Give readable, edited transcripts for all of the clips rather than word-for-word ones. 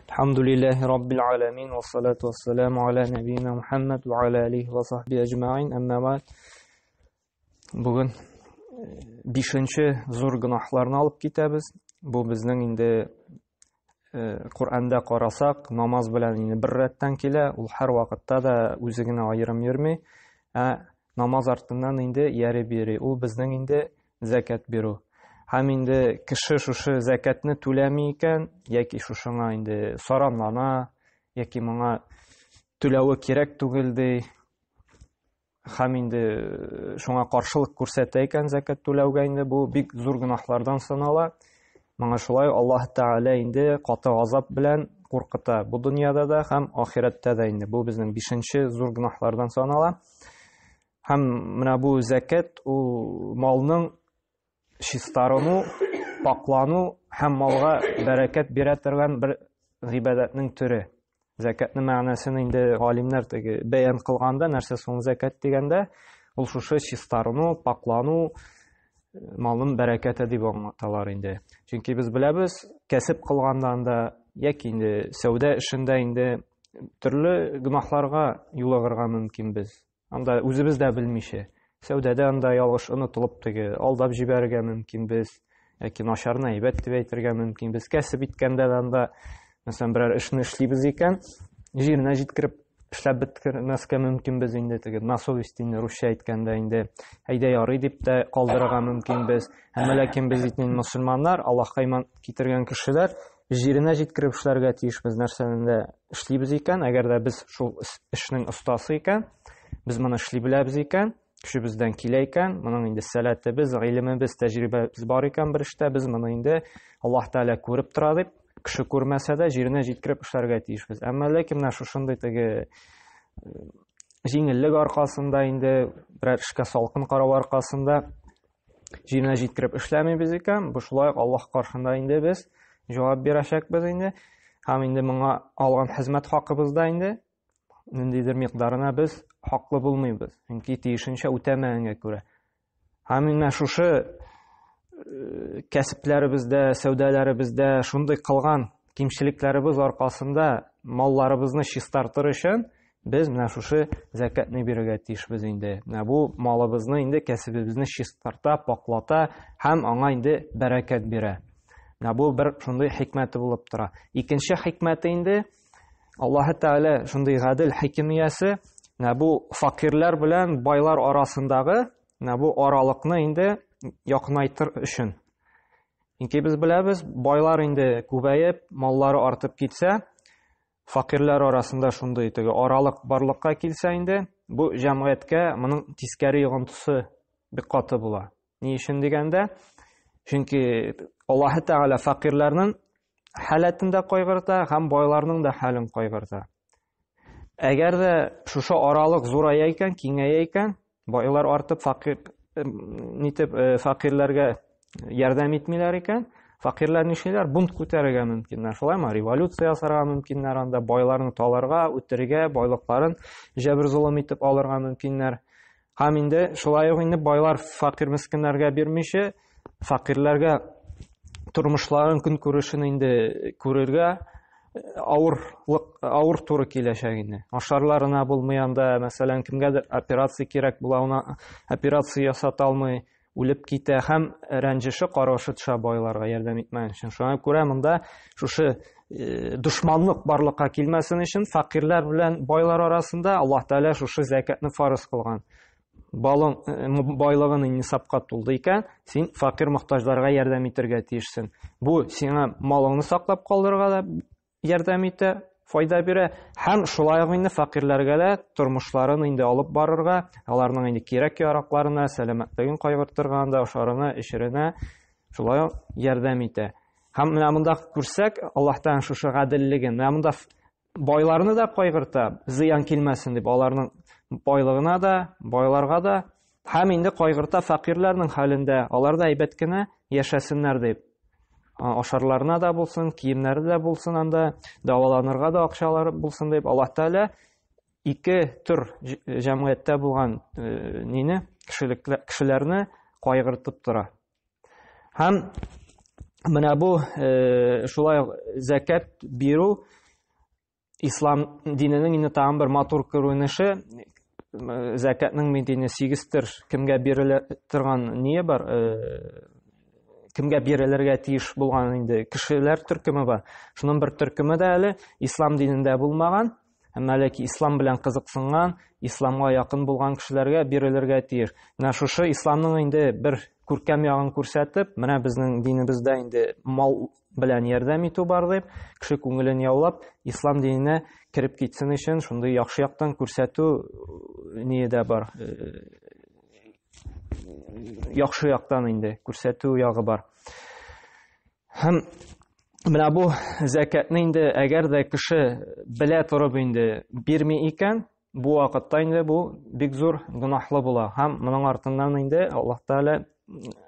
Алхамдулиллахи раббил аламин вассалату вассаламу аля набийна Мухаммад ва аля алихи ва сахби ажмаин. Әмма бәгъд. Бүген бишенче зур гөнаһларны алып китәбез. Бу безнең инде Коръәндә карасак, намаз белән инде бер рәттән килә, ул һәр вакытта да үзе генә аерым йөрми. Ә намаз артыннан инде ияреп йөри. Ул безнең инде зәкят бирү. Һәм инде кеше шушы зәкятне түләми икән, яки шушыңа инде саранлана, яки моңа түләве кирәк түгел ди, һәм инде шуңа каршылык күрсәтә икән зәкят түләүгә инде бу бик зур гөнаһлардан санала. Моңа шулай Аллаһ Тәгалә инде каты газап белән куркыта. Бу дөньяда да һәм ахирәттә дә инде бу безнең бишенче зур гөнаһлардан санала. Һәм менә бу зәкят ул малның чистарыну, паклану һәм малга бәрәкәт бирә торган бер гыйбадәтнең төре. Зәкятның мәгънәсен инде галимнәр теге бәян кылганда, нәрсә соң зәкят дигәндә, ул шушы чистарыну, паклану, малның бәрәкәте дип аңлаталар инде. Чөнки без беләбез, кәсеп кылганда анда яки инде сәүдә эшендә инде төрле гөнаһларга юлыгырга мөмкин без. Анда үзебез дә белмичә. Сәүдәдә анда ялгыш онытылып теге алдап җибәрергә мөмкин без, яки начарны әйбәт дип әйтергә мөмкин без. Кәсеп иткәндә дә анда, мәсәлән, берәр эшне эшлибез икән, җиренә җиткереп эшләп бетермәскә мөмкин без инде теге на совесть инде русча әйткәндә инде әйдә ярый дип тә калдырырга мөмкин без. Әмма ләкин без бит инде мөселманнар, Аллаһка иман китергән кешеләр, җиренә җиткереп эшләргә тиешбез нәрсәне дә эшлибез икән, әгәр дә без шул эшнең остасы икән, без моны эшли беләбез икән, көчебездән килә икән, моның инде сәләтебез, гыйлемебез, тәҗрибәбез бар икән бер эштә, без моны инде Аллаһ Тәгалә күреп тора дип, кеше күрмәсә дә җиренә җиткереп эшләргә тиешбез. Әмма ләкин менә шушындый теге җиңеллек аркасында инде берәр эшкә салкын карау аркасында җиренә җиткереп эшләмибез икән, бу шулай ук Аллаһ каршында инде без җавап бирәчәкбез инде. Һәм инде моңа алган хезмәт хакыбыз да инде ниндидер микъдарына без хаклы булмыйбыз. Чөнки тиешенчә үтәмәгәнгә күрә. Һәм менә шушы кәсепләребездә, сәүдәләребездә шундый кылган кимчелекләребез аркасында малларыбызны чистартыр өчен без менә шушы зәкәтне бирергә тиешбез инде. Менә бу малыбызны инде кәсебебезне чистарта, паклата һәм аңа инде бәрәкәт бирә. Менә бу бер шундый хикмәте булып тора. Икенче хикмәте инде Аллаһы Тәгалә шундый гадел хиким иясе, менә бу факирләр белән байлар арасындагы менә бу аралыкны инде якынайтыр өчен. Чөнки без беләбез, байлар инде күбәеп, маллары артып китсә, факирләр арасында шундый теге аралык барлыкка килсә инде, бу җәмгыятькә моның тискәре йогынтысы бик каты була. Ни өчен дигәндә, чөнки Аллаһы Тәгалә факирләрнең халәтен дә кайгырта һәм байларның да хәлен кайгырта. Әгәр дә шушы аралык зурая икән, киңәя икән, байлар артып факир нитеп факирләргә ярдәм итмиләр икән, факирләр нишлиләр? Бунт күтәрергә мөмкиннәр. Шулаймы? Революция ясарга мөмкиннәр анда, байларны таларга, үтерергә, байлыкларын җәбер-золым итеп алырга мөмкиннәр. Һәм инде шулай ук инде байлар факир мескеннәргә бирмичә, факирләргә тормышларын, көнкүрешен инде күрергә авырлык авыр туры киләчәк инде. Ашарларына булмый анда, мәсәлән, кемгәдер операция кирәк була, ана операция ясата алмый, үлеп китә һәм рәнҗеше, каргышы төшә байларга ярдәм итмәгән өчен. Шуңа күрә монда шушы дошманлык барлыкка килмәсен өчен факирләр белән байлар арасында Аллаһ Тәгалә шушы зәкятны фарыз кылган. Балың байлыгын нисабка тулды икән, син факир мохтаҗларга ярдәм итәргә тиешсең. Бу сиңа малыңны саклап калдырырга да ярдәм итә, файда бирә һәм шулай ук инде фәкыйрьләргә дә тормышларын инде алып барырга, аларның инде кирәк-яракларына, сәламәтлеген кайгыртырга анда ашарына, эчеренә шулай ук ярдәм итә. Һәм менә монда күрсәк, Аллаһтан шушы гаделлеген, менә монда байларны да кайгырта, зыян килмәсен дип, аларның байлыгына да, байларга да һәм инде кайгырта фәкыйрьләрнең хәлендә, алар да әйбәт кенә яшәсеннәр дип. Ашарларына да булсын, киемнәре дә булсын анда, дәваланырга да акчалары булсын дип, Аллаһ Тәгалә ике төр җәмгыятьтә булган нине, кешеләрне кайгыртып тора. Һәм менә бу шулай ук зәкят бирү Ислам диненең инде тагын бер матур күренеше, зәкәтнең бит инде 8 төр кемгә бирелә торган ние бар, кемгә бирелергә тиеш булган инде кешеләр төркеме бар. Шуның бер төркеме дә әле ислам динендә булмаган, әмма ләкин ислам белән кызыксынган, исламга якын булган кешеләргә бирелергә тиеш. Менә шушы исламның инде бер күркәм ягын күрсәтеп, менә безнең динебездә инде мал белән ярдәм итү бар дип, кеше күңелен яулап, ислам диненә кереп китсен өчен шундый яхшы яктан күрсәтү ние дә бар. Яхшы яктан инде күрсәтү ягы бар. Һәм менә бу зәкәтне инде әгәр дә кеше белә торып инде бирми икән, бу вакытта инде бу бик зур гөнаһлы була. Һәм моның артыннан инде Аллаһ Тәгалә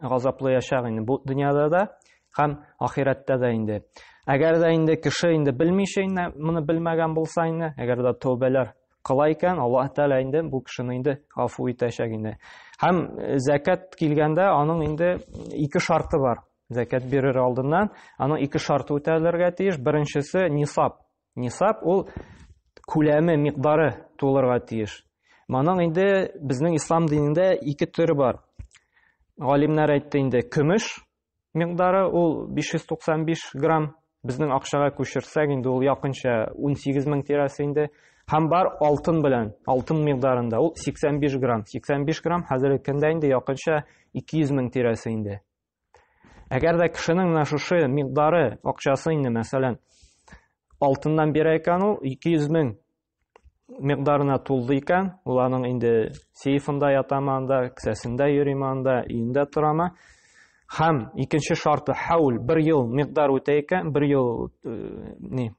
газаплаячак инде бу дөньяда да һәм ахирәттә дә инде. Әгәр дә инде кеше инде белмичә инде моны белмәгән булса инде, әгәр дә тәүбәләр кыла икән, Аллаһ Тәгалә инде бу кешене инде гафу итәчәк инде. Һәм зәкәт килгәндә аның инде ике шарты бар. Зәкәт бирер алдыннан аның ике шарты үтәлергә тиеш. Беренчесе нисаб. Нисаб ул күләме, микъдары тулырга тиеш. Моның инде безнең ислам динендә ике төре бар. Галимнәр әйтте инде, көмеш микъдары ул 595 грамм. Безнең акчага күчерсәк инде ул якынча 18 мең тирәсе инде. Һәм бар алтын белән, алтын микъдарында ул 85 грамм. 85 грамм хәзерге көндә инде якынча 200 мең тирәсе инде. Әгәр дә кешенең менә шушы микъдары, акчасы инде, мәсәлән, алтыннан бирә икән ул 200 мең микъдарына тулды икән, ул аның инде сейфында ятамы анда, кесәсендә йөриме анда, өендә торамы. Һәм икенче шарты хаул, бер ел микъдар үтә икән, бер ел ни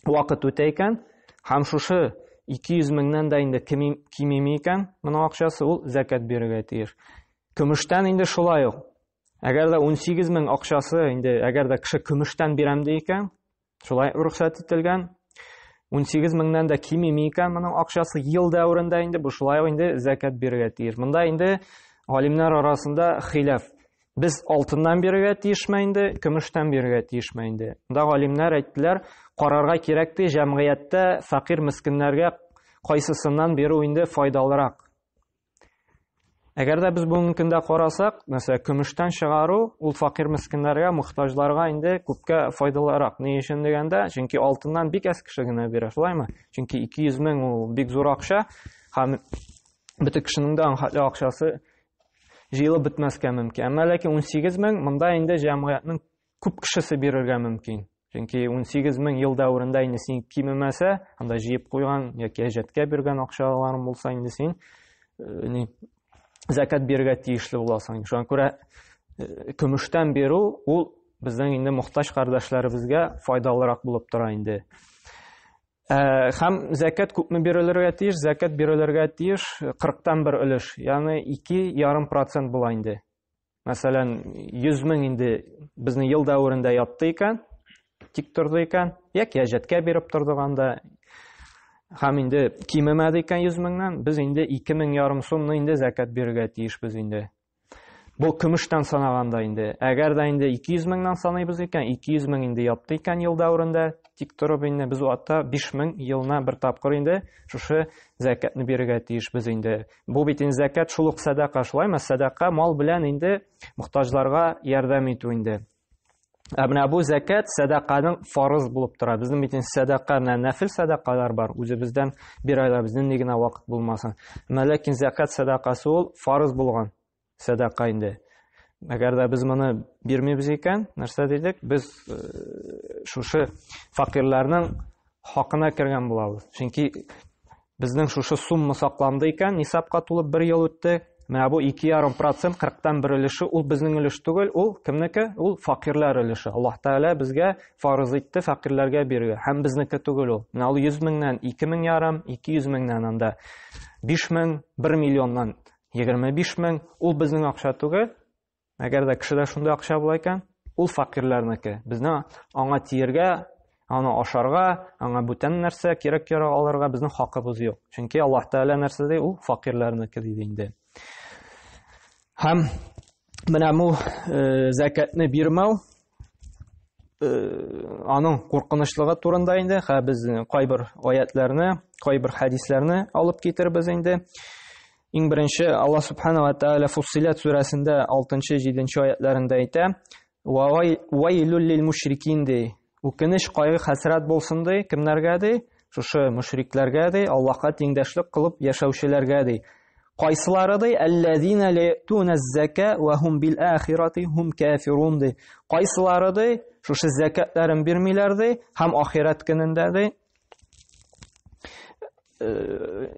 вакыт үтә икән, һәм шушы 200 меңнән дә инде кимеми икән, моның акчасы ул зәкәт бирергә тиеш. Көмештән инде шулай ук. Әгәр дә 18 мең акчасы инде, әгәр дә кеше көмештән бирәм ди икән, шулай рөхсәт ителгән. 18 меңнән дә кимеми икән моның акчасы ел дәверендә инде бу шулай ук инде зәкәт бирергә тиеш. Монда инде галимнәр арасында хилаф. Без алтыннан бирергә тиешме инде, көмештән бирергә тиешме инде? Монда галимнәр әйттеләр, карарга кирәк ди, җәмгыятьтә фәкыйрь мескеннәргә кайсысыннан бирү инде файдалырак. Әгәр дә без бүгенге көндә карасак, мәсәлән, көмештән чыгару ул фәкыйрь мескеннәргә, мохтаҗларга инде күпкә файдалырак. Ни өчен дигәндә, чөнки алтыннан бик әз кеше генә бирә, шулаймы? Чөнки 200 мең ул бик зур акча, һәм бөтен кешенең дә аның хәтле акчасы җыелып бетмәскә мөмкин. Әмма ләкин 18 мең монда инде җәмгыятьнең күп кешесе бирергә мөмкин. Чөнки 18 мең ел дәверендә инде син кимемәсә, анда җыеп куйган яки әҗәткә биргән акчаларың булса, инде син ни зәкәт бирергә тиешле буласың. Шуңа күрә көмештән бирү ул безнең инде мохтаҗ кардәшләребезгә файдалырак булып тора инде. Һәм зәкәт күпме бирелергә тиеш? Зәкәт бирелергә тиеш кырыктан бер өлеш, ягъни ике ярым процент була инде. Мәсәлән, 100 мең инде безнең ел дәверендә ятты икән, тик торды икән, яки әҗәткә биреп тордык анда, һәм инде кимемәде икән 100 меңнән, без инде ике мең ярым сумны инде зәкәт бирергә тиешбез инде. Бу көмештән санаганда инде. Әгәр дә инде 200 меңнән саныйбыз икән, 200 мең инде ятты икән ел дәверендә, тик торып инде без ул 5 мең елына бер тапкыр инде шушы зәкәтне бирергә тиешбез инде. Бу бит инде зәкәт шул ук сәдака, шулаймы? Сәдака мал белән инде мохтаҗларга ярдәм итү инде. Ә менә бу зәкәт сәдаканың фарыз булып тора. Безнең бит инде сәдака, менә нәфил сәдакалар бар, үзебездән бирә алабыз, нинди генә вакыт булмасын. Әмма ләкин зәкәт сәдакасы ул фарыз булган сәдака инде. Әгәр дә без моны бирмибез икән, нәрсә дидек? Без шушы факирләрнең хакына кергән булабыз. Чөнки безнең шушы сумма сакланды икән, нисабка тулып бер ел үтте. Менә бу ике ярым процент, кырыктан бер өлеше, ул безнең өлеш түгел, ул кемнеке? Ул факирләр өлеше. Аллаһ Тәгалә безгә фарыз итте факирләргә бирергә. Һәм безнеке түгел ул. Менә ул 100 меңнән ике мең ярым, ике йөз меңнән анда биш мең, бер миллионнан егерме биш мең, ул безнең акча түгел. Әгәр дә кешедә шундый акча була икән, ул факирләрнеке. Безне аңа тиергә, аны ашарга, аңа бүтән нәрсә кирәк-ярак алырга безнең хакыбыз юк. Чөнки Аллаһ Тәгалә нәрсә ди? Ул факирләрнеке диде инде. Һәм менә бу зәкәтне бирмәү Аның куркынычлыгы турында инде хә без кайбер аятларны, кайбер хәдисләрне алып китербез инде. Иң беренче Алла субхана ва тааля Фуссилат сүрәсендә 6-7 аятларында әйтә: "Вайлул лил мушрикин" ди. Үкенеч, кайгы, хәсрәт булсын ди. Кемнәргә ди? Шушы мушрикләргә ди, Аллаһка тиңдәшлек кылып яшәүчеләргә ди. Кайсылары ди? Аллазина ла ятуна зака ва хум бил ахирати хум кафирун ди. Кайсылары ди? Шушы закатларын бирмиләр ди һәм ахирәт көнендә ди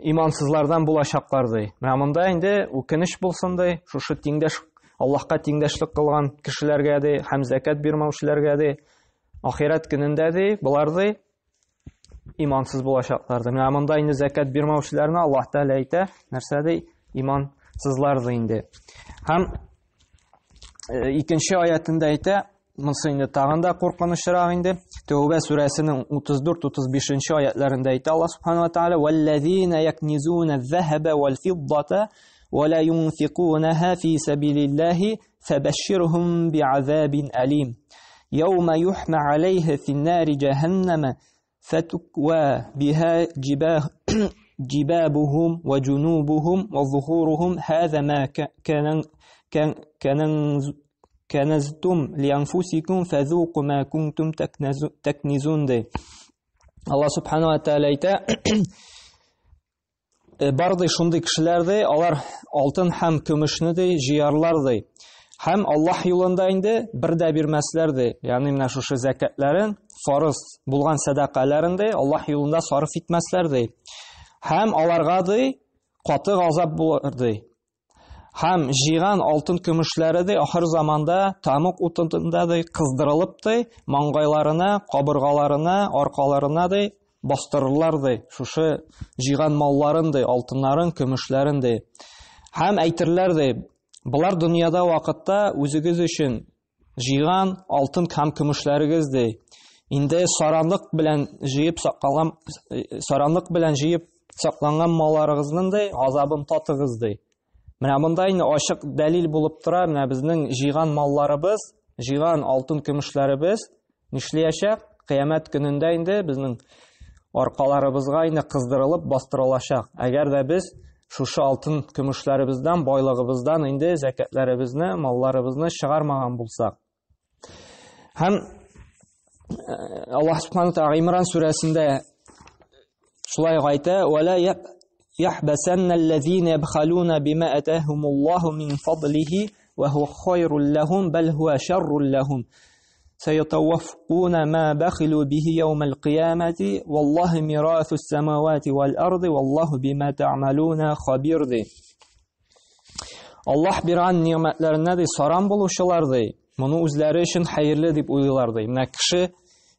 имансызлардан булачаклар ди. Менә монда инде үкенеч булсын ди, шушы тиңдәш Аллаһка тиңдәшлек кылган кешеләргә ди һәм закат бирмәүчеләргә ди. Ахирәт көнендә ди, болар ди имансыз булачаклар ди. Менә монда инде закат бирмәүчеләрне Аллаһ Тәгалә әйтә, нәрсә ди? Имансызлар ди инде. Һәм икенче аятында әйтә, монысы инде тагын да куркынычрак инде. Тәүбә сүрәсенең 34-35 аятларында әйтә Аллаһ Субхану ва Тааля: "Валлазина якнизуна az-захаба вал-фиддата ва ла юнфикунаха фи сабилиллахи фабашширхум би'азабин алим. Яума юхма алейха фи нари джаханнама фатуква биха джибах جبابهم وجنوبهم وظهورهم هذا ما كان كان كنزتم لأنفسكم فذوقوا ما كنتم تكنزون ди. Алла субхану ва тааля әйтә, бар ди шундый кешеләр ди, алар алтын һәм көмешне ди җыярлар ди. Һәм Аллаһ юлында инде бер дә бирмәсләр ди. Ягъни менә шушы зәкәтләрен, фарыз булган сәдакаларын ди, Аллаһ юлында сарыф итмәсләр ди. Һәм аларга ди каты газап булыр ди. Һәм җыйган алтын көмешләре ди ахыр заманда тамук утында ди кыздырылып ди маңгайларына, кабыргаларына, аркаларына ди бастырырлар ди. Шушы җыйган малларын ди, алтыннарын, көмешләрен ди. Һәм әйтерләр ди, болар дөньяда вакытта үзегез өчен җыйган алтын һәм көмешләрегез ди. Инде саранлык белән җыеп сакланган саранлык белән җыеп сакланган малларыгызның ди азабын татыгыз ди. Менә монда инде ачык дәлил булып тора, менә безнең җыйган малларыбыз, җыйган алтын көмешләребез нишләячәк? Кыямәт көнендә инде безнең аркаларыбызга инде кыздырылып бастырылачак. Әгәр дә без шушы алтын көмешләребездән, байлыгыбыздан инде зәкәтләребезне, малларыбызны чыгармаган булсак. Һәм Аллаһ Субхану тааля Имран сүрәсендә шулай ук әйтә: "Ва ла يحبسن الذين يبخلون بما أتاهم الله من فضله وهو خير لهم بل هو شر لهم سيتوفقون ما بخلوا به يوم القيامة والله ميراث السماوات والأرض والله بما تعملون خبير ди. Аллаһ биргән ни'мәтләренә ди саран булучылар ди, моны үзләре өчен хәерле дип уйлыйлар ди. Менә кеше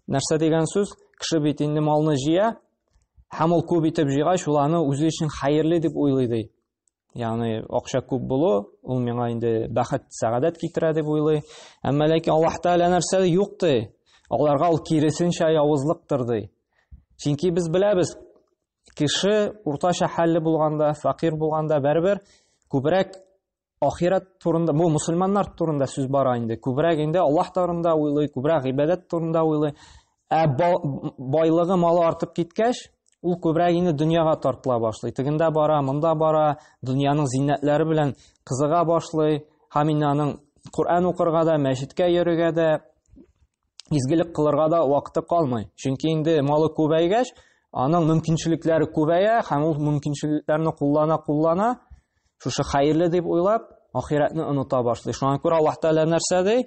нәрсә дигән сүз? Кеше бит инде малны җыя, һәм ул күп итеп җыйгач, ул аны үзе өчен хәерле дип уйлый ди. Ягъни акча күп булу, ул миңа инде бәхет, сәгадәт китерә дип уйлый. Әмма ләкин Аллаһ Тәгалә нәрсә юк ди. Аларга ул киресенчә явызлыктыр ди. Чөнки без беләбез, кеше уртача хәлле булганда, фәкыйрь булганда бәрбер күбрәк ахирәт турында, бу мусульманнар турында сүз бара инде. Күбрәк инде Аллаһ турында уйлый, күбрәк гыйбадәт турында уйлый. Ә байлыгы, малы артып киткәч, ул күбрәк инде дөньяга тартыла башлый. Тегендә бара, монда бара, дөньяның зиннәтләре белән кызыга башлый. Һәм инде аның Коръән укырга да, мәчеткә йөрергә дә, изгелек кылырга да вакыты калмый. Чөнки инде малы күбәйгәч, аның мөмкинчелекләре күбәя һәм ул мөмкинчелекләрне куллана-куллана, шушы хәерле дип уйлап, ахирәтне оныта башлый. Шуңа күрә Аллаһ Тәгалә нәрсә ди?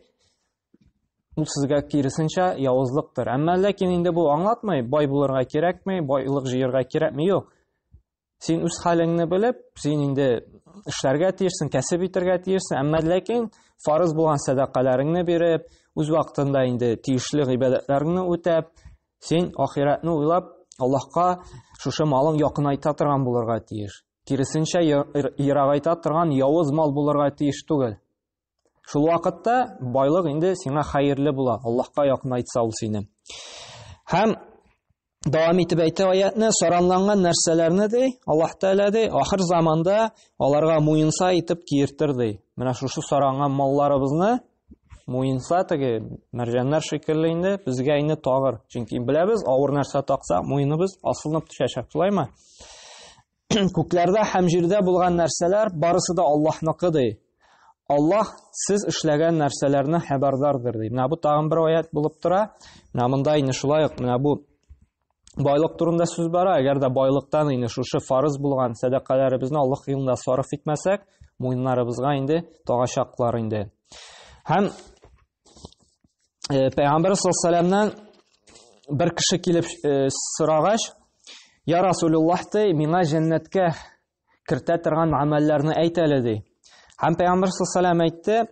Ул сезгә киресенчә явызлыктыр. Әмма ләкин инде бу аңлатмый, бай булырга кирәкми, байлык җыярга кирәкми, юк. Син үз хәлеңне белеп, син инде эшләргә тиешсең, кәсеп итәргә тиешсең, әмма ләкин фарыз булган сәдакаларыңны биреп, үз вакытында инде тиешле гыйбадәтләреңне үтәп, син ахирәтне уйлап, Аллаһка шушы малың якынайта торган булырга тиеш. Киресенчә, ерагайта торган явыз мал булырга тиеш түгел. Шул вакытта байлык инде сиңа хәерле була, Аллаһка якынайтса ул сине. Һәм дәвам итеп әйтә аятны, саранланган нәрсәләрне ди, Аллаһ Тәгалә ди, ахыр заманда аларга муенса итеп киертер ди. Менә шушы саранган малларыбызны муенса теге мәрҗәннәр шикелле инде безгә инде тагыр. Чөнки беләбез, авыр нәрсә такса, муеныбыз асылынып төшәчәк, шулаймы? Күкләрдә һәм җирдә булган нәрсәләр барысы да Аллаһныкы ди. Аллаһ сез эшләгән нәрсәләрне хәбәрдардыр ди. Менә бу тагын бер аят булып тора. Менә монда инде шулай ук менә бу байлык турында сүз бара. Әгәр дә байлыктан инде шушы фарыз булган сәдакаларыбызны Аллаһ юлында сарыф итмәсәк, муеннарыбызга инде тагачаклар инде. Һәм Пәйгамбәр саллаллаху бер кеше килеп сорагач, "Я Расулуллаһ, ди, миңа җәннәткә кертә торган гамәлләрне әйт әле", ди. Һәм Пәйгамбәр саллаллаху әйтте,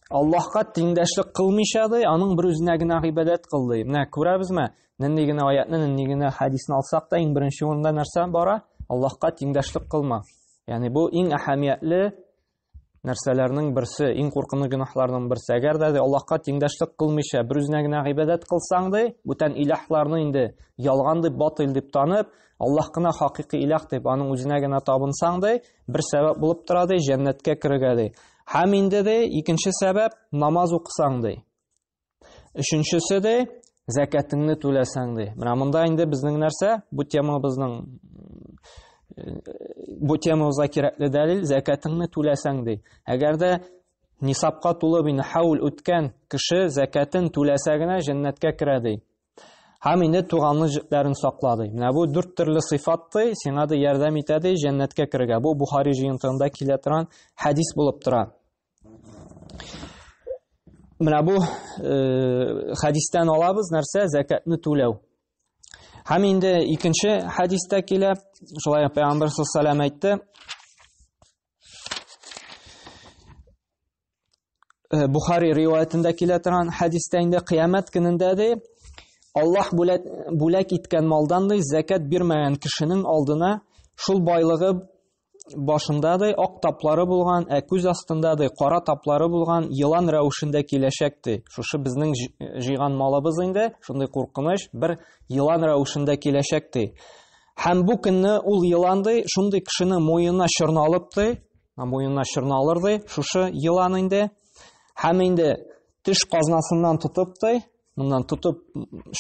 Аллаһка тиңдәшлек кылмыйча, ди, аның бер үзенә генә гыйбадәт кыл, ди. Менә күрәбезме, нинди генә аятны, нинди генә хәдисне алсак та, иң беренче урында нәрсә бара? Аллаһка тиңдәшлек кылма. Ягъни бу иң әһәмиятле нәрсәләрнең берсе, иң куркыныч гөнаһларның берсе. Әгәр дә Аллаһка тиңдәшлек кылмыйча, бер үзенә генә гыйбадәт кылсаң ди, бүтән илаһларны инде ялган дип, батыл дип танып, Аллаһ кына хакыйкый илаһ дип, аның үзенә генә табынсаң ди, бер сәбәп булып тора ди, җәннәткә керергә ди. Һәм инде ди, икенче сәбәп намаз укысаң ди. Өченчесе дә зәкәтеңне түләсәң ди. Менә монда инде безнең нәрсә? Бу темабызның бу темабызга кирәкле дәлил зәкәтеңне түләсәң ди. Әгәр дә нисабка тулып инде хаул үткән кеше зәкәтен түләсә генә җәннәткә керә ди. Һәм инде туганлык җепләрен сакла ди. Менә бу дүрт төрле сыйфат ди, сиңа да ярдәм итә ди җәннәткә керергә. Бу Бухари җыентыгында килә торган хәдис булып тора. Менә бу хәдистән алабыз нәрсә? Зәкәтне түләү. Һәм инде икенче хәдистә килә, шулай Пәйгамбәр саллаллаху алейһи әйтте. Бухари риваятендә килә торган хәдистә инде кыямәт көнендә ди, Аллаһ бүләк, бүләк иткән малдан ди зәкәт бирмәгән кешенең алдына шул байлыгы башында ди ак таплары булган, ә күз астында ди кара таплары булган елан рәвешендә киләчәк ди. Шушы безнең җыйган малыбыз инде шундый куркыныч бер елан рәвешендә киләчәк ди. Һәм бу көнне ул елан ди шундый кешенең муенына чорналып ди, муенына чорналыр ди, шушы елан инде. Һәм инде теш казнасыннан тотып ди, моннан тотып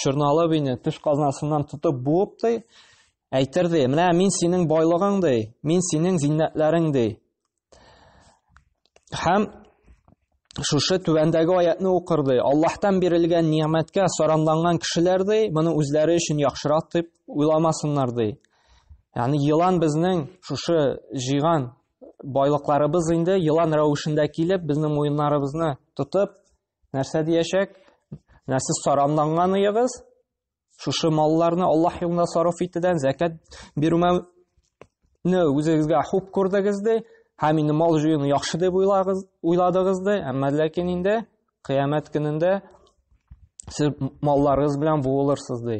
чорналып инде теш казнасыннан тотып буып ди, Әйтер ди, менә мин синең байлыгың ди, мин синең зиннәтләрең ди. Һәм шушы түбәндәге аятны укыр ди. Аллаһтан бирелгән нигъмәткә саранланган кешеләр ди, моны үзләре өчен яхшырак дип уйламасыннар ди. Ягъни елан безнең шушы җыйган байлыкларыбыз инде елан рәвешендә килеп, безнең муеннарыбызны тотып, нәрсә диячәк? Менә сез саранланган ыегыз, Шушы малларны Аллаһ юлында сарыф итүдән зәкят бирүмәүне үзегезгә хуп күрдегез ди, һәм инде мал җыюны яхшы дип уйлагыз, уйладыгыз ди, әмма ләкин инде кыямәт көнендә сез малларыгыз белән буылырсыз ди.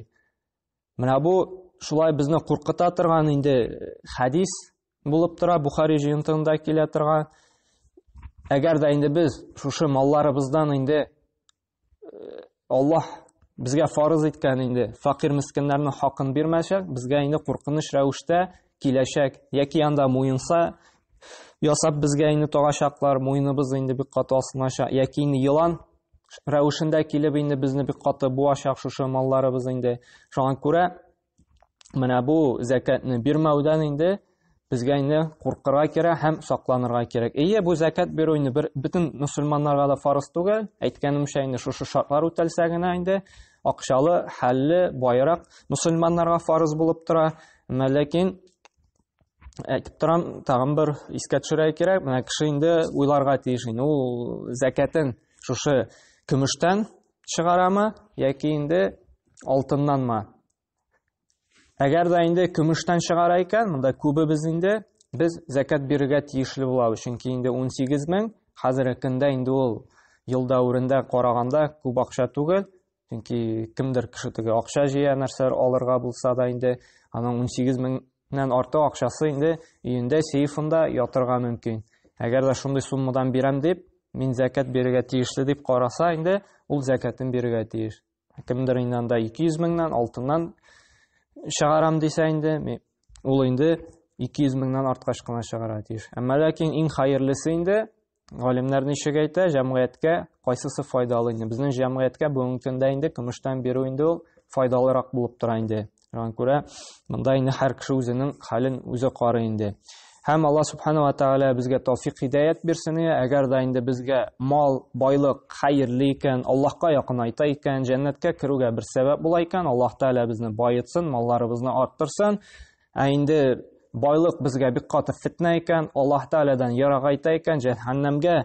Менә бу шулай безне куркыта торган инде хәдис булып тора, Бухари җыентыгында килә торган. Әгәр дә инде без шушы малларыбыздан инде Аллаһ безгә фарыз иткән инде факир мескеннәрнең хакын бирмәсәк, безгә инде куркыныч рәвештә киләчәк яки анда муенса ясап безгә инде тагачаклар, муеныбыз инде бик каты асылыначак, яки инде елан рәвешендә килеп инде безне бик каты буачак шушы малларыбыз инде. Шуңа күрә менә бу зәкәтне бирмәүдән инде безгә инде куркырга кирәк һәм сакланырга кирәк. Әйе, бу зәкәт бирү инде бер бөтен мөселманнарга да фарыз түгел. Әйткәнемчә инде шушы шартлар үтәлсә генә инде акчалы, хәлле, байрак мөселманнарга фарыз булып тора. Әмма ләкин әйтеп торам, тагын бер искә төшерергә кирәк, менә кеше инде уйларга тиеш инде ул зәкәтен шушы көмештән чыгарамы яки инде алтыннанмы? Әгәр дә инде көмештән чыгара икән, монда күбебез инде без зәкят бирергә тиешле булабыз, чөнки инде 18 мең хәзерге көндә инде ул ел дәверендә караганда күп акча түгел, чөнки кемдер кеше теге акча җыя, нәрсәләр алырга булса да инде аның 18 меңнән артык акчасы инде өендә сейфында ятырга мөмкин. Әгәр дә шундый суммадан бирәм дип, мин зәкят бирергә тиешле дип караса инде, ул зәкятен бирергә тиеш. Кемдер инде анда 200 меңнән, алтыннан чыгарам дисә инде, ул инде 200 меңнән арткач кына чыгара тиеш. Әмма ләкин иң хәерлесе инде Галимнәр ничек әйтә, җәмгыятькә кайсысы файдалы инде? Безнең җәмгыятькә бүгенге көндә инде көмештән бирү инде ул файдалырак булып тора инде. Шуңа күрә монда инде һәр кеше үзенең хәлен үзе карый инде. Һәм Алла субхана ва тааля безгә тәүфик һидаят бирсен, әгәр дә инде безгә мал, байлык хәерле икән, Аллаһка якынайта икән, җәннәткә керүгә бер сәбәп була икән, Аллаһ Тааля безне баетсын, малларыбызны арттырсын. Ә инде байлык безгә бик каты фитнә икән, Аллаһ Тәгаләдән ерагайта икән, җәһәннәмгә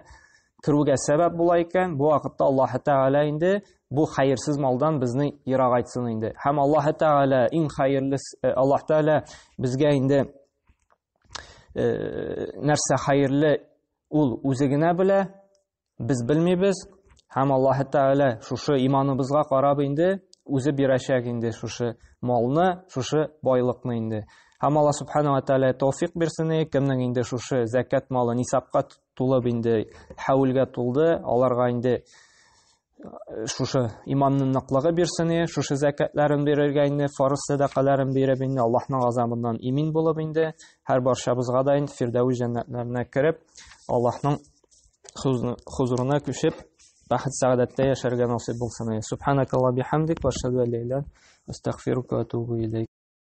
керүгә сәбәп була икән, бу вакытта Аллаһ Тәгалә инде бу хәерсез малдан безне ерагайтсын инде. Һәм Аллаһ Тәгалә иң хәерле э, Аллаһ Тәгалә безгә инде э, нәрсә хәерле ул үзе генә белә, Без белмибез, һәм Аллаһ Тәгалә шушы иманыбызга карап инде үзе бирәчәк инде шушы малны, шушы байлыкны инде. Һәм Аллаһ Субхану ва Тәгалә тәүфик бирсен, кемнең инде шушы зәкят малы нисабка тулып инде хәүлгә тулды, аларга инде э, шушы иманның ныклыгы бирсен, шушы зәкятларын бирергә инде, фарыз сәдакаларын биреп инде Аллаһның газабыннан имин булып инде һәр барчабызга да инде Фирдәүс җәннәтләренә кереп, Аллаһның хозурына күчеп, бәхет сәгадәттә яшәргә насыйп булсын. Субханакалла бихамдик ва ашһаду ан ла иляха астагфирука ва атубу илейк.